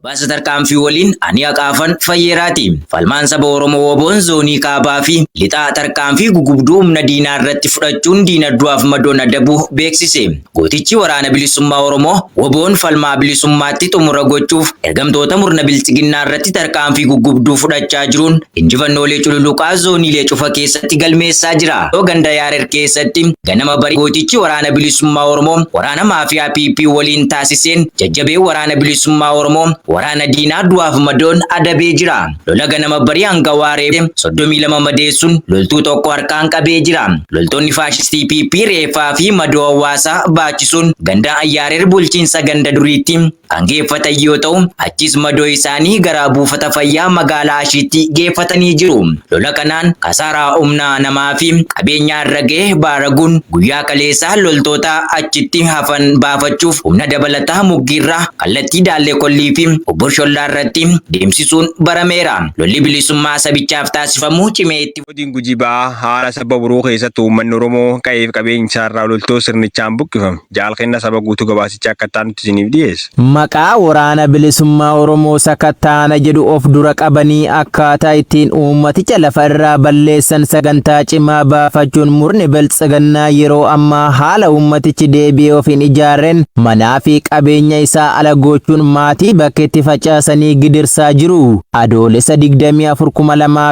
Baasa tarkaanfii waliin ani haqaafan fayyeeraati. Falmaan saba Oromoo WBOn zoonii kaabaa fi lixaa tarkaanfii gugubduu humna diinaa irratti fudhachuun diina du'aaf madoon adabuu beeksise. Gootichi waraana bilisummaa Oromoo WBOn falmaa bilisummaatti xumura gochuuf ergamtoota murna biltsiginnaa irratti tarkaanfii gugubduu fudhachaa jiruun injifannoolee cululuqaa zooniilee cufa keessatti galmeessaa jira. Ganda Yaarer keessatti ganama barii gootichi waraana bilisummaa Oromoo waraana maafiyaa PP waliin taasiseen jajjabee waraana bilisummaa Oromoo waraana diinaa du'aaf madoon adabee jira. Lola ganama barii hanga waaree 32 madeessuun loltuu tokko harkaan qabee jira. Loltoonni faashistii PP reeffaa fi madoo hawaasaa baachisuun ganda Ayyaareer bulchiinsa ganda duriitti kan geeffatan yoo ta'u, achis madoo isaanii gara buufata fayyaa magaalaa Ashiitti geeffatanii jiru. Lola kanaan kasaaraa humna namaa fi qabeenyaa irra ga'e baaraguun guyyaa kaleessaa loltoota achitti hafan baafachuuf humna dabalataa muggiirraa kallattii Daallee Kollii fi Obbo Shollaa irratti deemsisuun barameera. Lolli bilisummaa sabichaaf taasifamu cimee itti Godin Gujii Ba'aa haala saba boruu keessatti uummanni Oromoo qa'ee fi qabeenya isaarraa loltoota sirnichaan buqqifame. Jaal Kenna Saba Guutuu gabaasicha akka itti aanutti isiniif dhiyeessa. Maqaa Waraana Bilisummaa Oromoo sakattaana jedhu of dura qabanii akkaataa ittiin uummaticha lafa irraa balleessan sagantaa cimaa baafachuun murni Biltsiginnaa yeroo ammaa haala uummatichi deebi'ee of hin ijaarren manaa fi qabeenya isaa ala gochuun maatii bakkeetti facaasanii gidirsaa jiru. Adoolessa 24,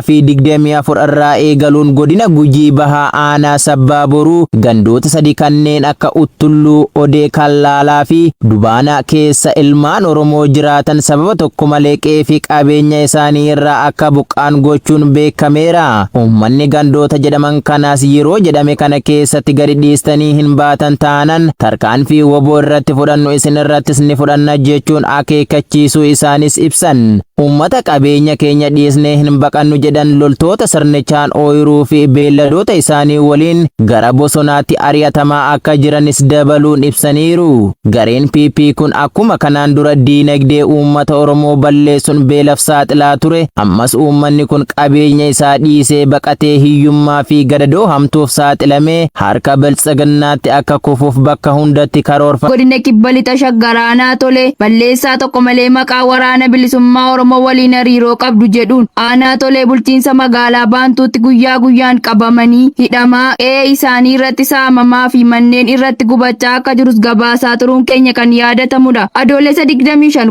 2024 irraa eegaluun godina Gujii Bahaa aanaa Sabbaa Boruu gandoota sadi kanneen akka Uttulluu, Odee Kallaalaa fi Dubaanaa keessa ilmaan Oromoo jiraatan sababa tokko malee qe'ee fi qabeenya isaanii irraa akka buqqaan gochuun beekameera. Uummanni gandoota jedhaman kanaas yeroo jedhame kana keessatti gadi dhiistanii hin baatan taanan tarkaanfii WBO irratti fudhannu isin irrattis ni fudhanna jechuun akeekkachiisuu isaanis ibsan. Uummata qabeenya keenya dhiisnee hin baqannu jedhan loltoota sirnichaan ooyiruu fi beelladoota isaanii waliin gara bosonaatti ari'atamaa akka jiranis dabaluun ibsaniiru. Gareen PP kun akkuma kanaan dura diinagdee uummata Oromoo balleessuun beelaaf saaxilaa ture, ammas uummanni kun qabeenya isaa dhiisee baqatee hiyyummaa fi gadadoo hamtuuf saaxilamee harka biltsiginnaatti akka kufuuf bakka hundatti karoorfa. Godina Kibba Lixa Shaggar aanaa Tolee balleessaa tokko malee maqaa Waraana Bilisummaa Oromoo waliin hariiroo qabdu jedhuun aanaa Tolee bulchiinsa magaalaa Baantuutti guyyaa guyyaan qabamanii hidhamaa, qe'ee isaanii irratti saamamaa fi manneen irratti gubachaa akka jirus gabaasaa turuun keenya kan yaadatamudha. Adoolessa 25,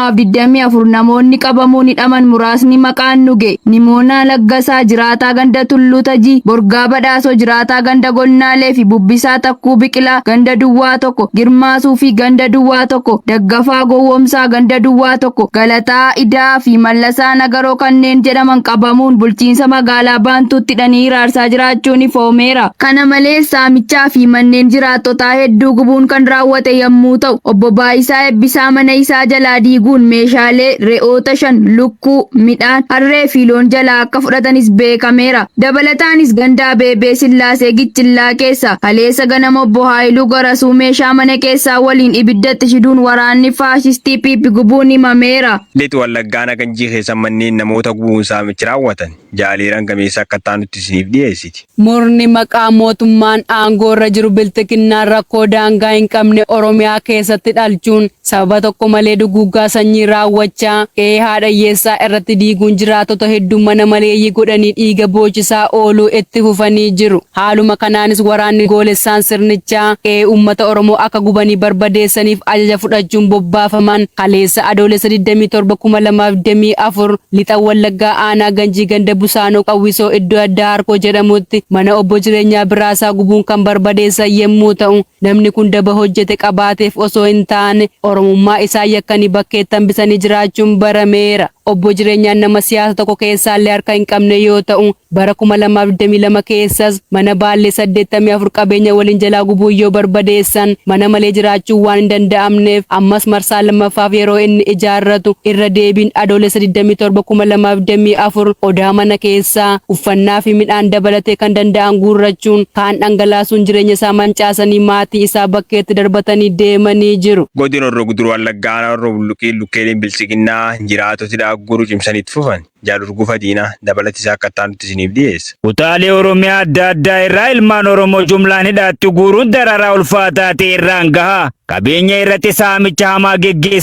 2024 namoonni qabamuun hidhaman muraasni maqaan nu ga'e Nimoonaa Laggasaa jiraataa ganda Tulluu Tajii, Borgaa Badhaasoo jiraataa ganda Gonnaalee fi Bubbisaa Takkuu Biqilaa ganda Duwwaa 1, Girmaa Suufii ganda Duwwaa 1, Daggafaa Gowwoomsaa ganda Duwwaa 1, Galataa Idaa fi Mallasaa Nagaroo kanneen jedhaman qabamuun bulchiinsa magaalaa Baantuutti hidhanii hiraarsaa jiraachuun ifoomeera. Kana malees saamichaa fi manneen jiraattotaa hedduu gubuun kan raawwate yommuu ta'u, Obbo Baayisaa Eebbisaa mana isaa jalaa diiguun meeshaalee, re'oota 5, lukkuu, midhaan, harree fi loon jalaa akka fudhatanis beekameera. Dabalataanis ganda Abeebee Sillaasee Gichillaa keessaa kaleessa ganama Obbo Haayiluu Garasuu meeshaa mana keessaa waliin ibidda itti shiduun waraanni faashistii PP gubuun himameera. Lixa Wallaggaa Aanaa Ganjii keessa manneen namoota gubuun saamichi raawwatan. Jaaleeraan gameessa akka itti aanutti isiniif dhiyeessiti. Murni maqaa mootummaan aangoo irra jiru Bilxiginnaan rakkoo daangaa hin qabne Oromiyaa keessatti dhalchuun sababa tokko malee duguuggaa sanyii raawwachaa, qe'ee haadha hiyyeessaa irratti diiguun jiraattota hedduu mana maleeyyii godhanii dhiiga boochisaa ooluu itti fufanii jiru. Haaluma kanaanis waraanni goolessaan sirnichaa qe'ee uummata Oromoo akka gubanii barbadeessaniif ajaja fudhachuun bobbaafaman kaleessa Adoolessa 27, 2024 Lixa Wallaggaa aanaa Ganjii ganda Busaanoo Qawwisoo iddoo addaa Harkoo jedhamutti mana Obbo Jireenyaa Biraasaa gubuun kan barbadeessan yemmuu ta'u, namni kun daba hojjete qabaateef osoo hin taane Oromummaa isaan yakkanii bakkeetti hambisanii jiraachuun barameera. Obbo Jireenyaan nama siyaasa tokko keessaallee harka hin qabne yoo ta'u, bara 2022 keessas mana baallee 84 qabeenya waliin jalaa gubuun yoo barbadeessan mana malee jiraachuun waan hin danda'amneef ammas marsaa lammaffaaf yeroo inni ijaarratu irra deebiin Adoolessa 27, 2024 qodaa mana keessaa, uffannaa fi midhaan dabalatee kan danda'an guurrachuun kaan dhangalaasuun jireenya isaa mancaasanii maatii isaa bakkeetti darbatanii deemanii jiru. Godina Horroo Guduruu Wallaggaa Aanaa Horroo Bulluqii lukkeeleen Biltsiginnaa jiraatota hidhaa guuruu cimsanii itti fufan. Jaal Urgufa Diinaa dabalata isaa akka itti aanutti isiniif dhiyeessa. Kutaalee Oromiyaa adda addaa irraa ilmaan Oromoo jumlaan hidhaatti guuruun dararaa ulfaataa ta'e irraan gahaa qabeenya irratti saamicha hamaa geggeessaa